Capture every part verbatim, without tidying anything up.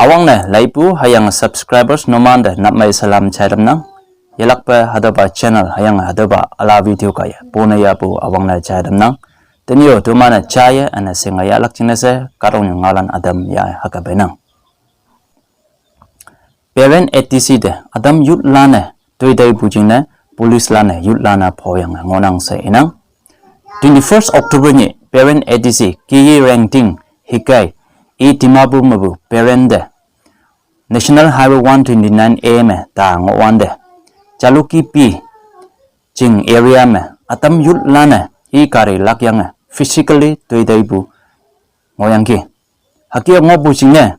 Awang ne laipu hüyange subscribers numan te napmei salam chai tamnang. Yelakpe hatüopa channel hüyange hatüopa ala video kaiye pone yapu awang ne chai tamnang. Tenyih-o toman-e jaiye üne shinge yahlak jingne she kahtoknyu ngaolan ütam ya hüke peinang. Parent A T C te ütam youth lan-e toitaipu jingne police lan-e youth lan-a phoyange ngohnang she inang. Twenty-first October nyih Parent A T C Kiyi Rengting hikai i Dimapur mepu parent te National Highway one twenty-nine A me ta ngohwante Jalukie P Ching area me ütam youth lan-e i gari lakyange physically toitaipu ngohyangki. Hüke ngohpu jingne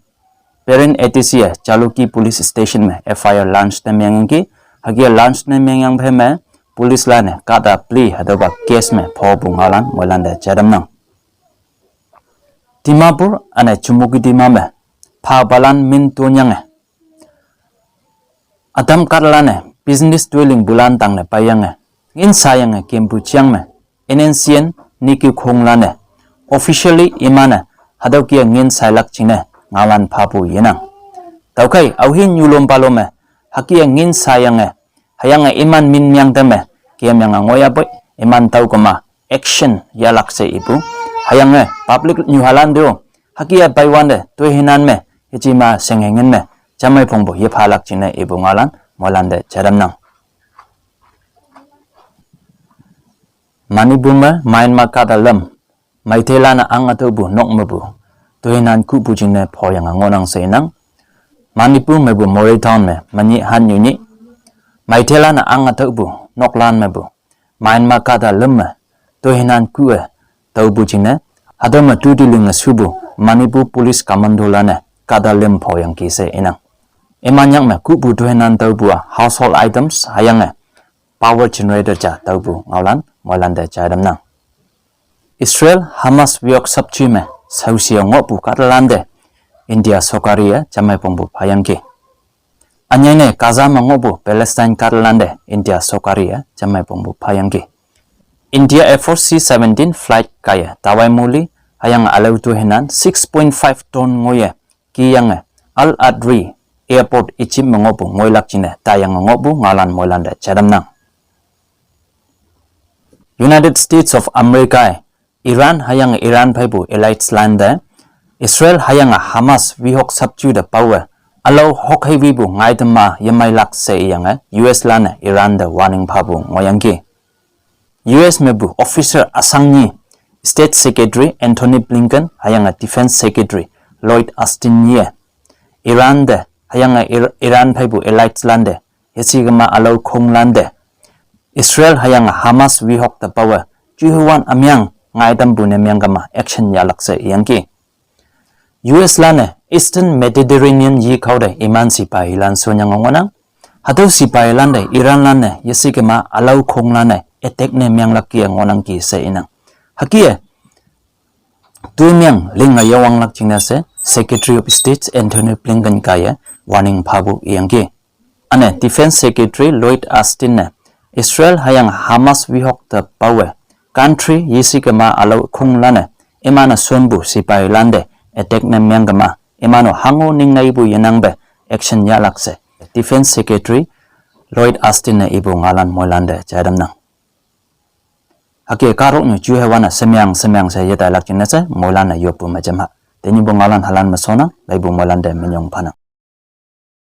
Parent A T C-e Jalukie Police Station me F I R launch ne mengyangki. Hüke launch ne mengyang phei me police lan-e kahta plea hatüopa case me phopu ngaolan moilan te jai tamnang. Dimapur üne Chümoukedima me phapalan min tonyange ütam kahtalan-e business toilingpulan tangne peiyange ngin sayange kempu jang me N N C N Nikki Khonglan-e officially iman-e hatüo kih-e ngin sailak jingne ngaolan phapu yenang. Tüokhei aohi nyulom palom me hüke ngin sayange hüyange iman min meng teme kemyange ngohyapoi iman tüokema action yahlak she ipu. Hüyange public nyuhalan te-o hüke peiwante toihinan me yejema shenghengin me jamei phongpu yephalak jingne ipu ngaolan moilan te jai tamnang. Manipur me Myanmar kahta lüm meiteilan-e ang ütüopu nok mepu toihinan kuhpu jingne phoyange ngohnang she inang. Manipur mepu Moreh town me menyih hannyu nyih meiteilan-e ang ütüopu noklan mepu Myanmar kahta lüm me toihinan kuh-e tüopu jingne hatüo me duty linge shupu Manipur Police Commando lan-e kahta lüm phoyangki she inang. Iman yak me kuhpu toihinan tüopu-a household items hüyange power generator ja tüopu ngaolan moilan te jai tamnang. Israel Hamas wihok sapjui me shaoshi-e ngohpu kahtalan te India sorkari-e jamei phongpu phayangki. Ünyei ne Gaza me ngohpu Palestine kahtalan te India sorkari-e jamei phongpu phayangki. India Air Force C seventeen flight kaiye tawai muli hüyange ülao toihinan six point five ton ngoiye kiyange Al Adri Airport Egypt me ngohpu ngoilak jingne taiyange ngohpu ngaolan moilan te jai tamnang. United States of America-e Iran hüyange Iran pheipu allies lan te Israel hüyange Hamas wihok sapjui te paowe ülao hokhei wipu ngaitema yemeilak she iyange U S lan-e Iran te warning phapu ngohyangki. U S mepu officer üsang nyi State Secretary Antony Blinken hüyange Defense Secretary Lloyd Austin nyi-e Iran te hüyange Ir- Iran pheipu allies lan te yesikema ülao khonglan te Israel hüyange Hamas wihok te paowe juihuwan ümeng ngaitampu ne mengkema action yahlak she iyangki. U S lan-e Eastern Mediterranean yikhao te iman sipahilan shonyange ngohnang. Hatüo sipahilan te Iran lan-e yesikema ülao khonglan-e attack ne menglak kih-e ngohnangki she inang. Hüke toimeng linge yawanglak jingne she Secretary of State Antony Blinken kaiye warning phapu iyangki. Üne Defense Secretary Lloyd Austin ne Israel hüyange Hamas wihok te paowe country yesikema ülao khonglan-e iman-e shonpu sipahilan te attack ne mengkema iman-o hango ningneipu yenangpe action yahlak she Defense Secretary Lloyd Austin ne ipu ngaolan moilan te jai tamnang. Hüke kahtoknyu juhewan-e shemeng shemeng she yetailak jingne she moilan-e yoppu me jam ha. Tenyihpu ngaolan halan me shonnang, laipu moilan te minyong phanang.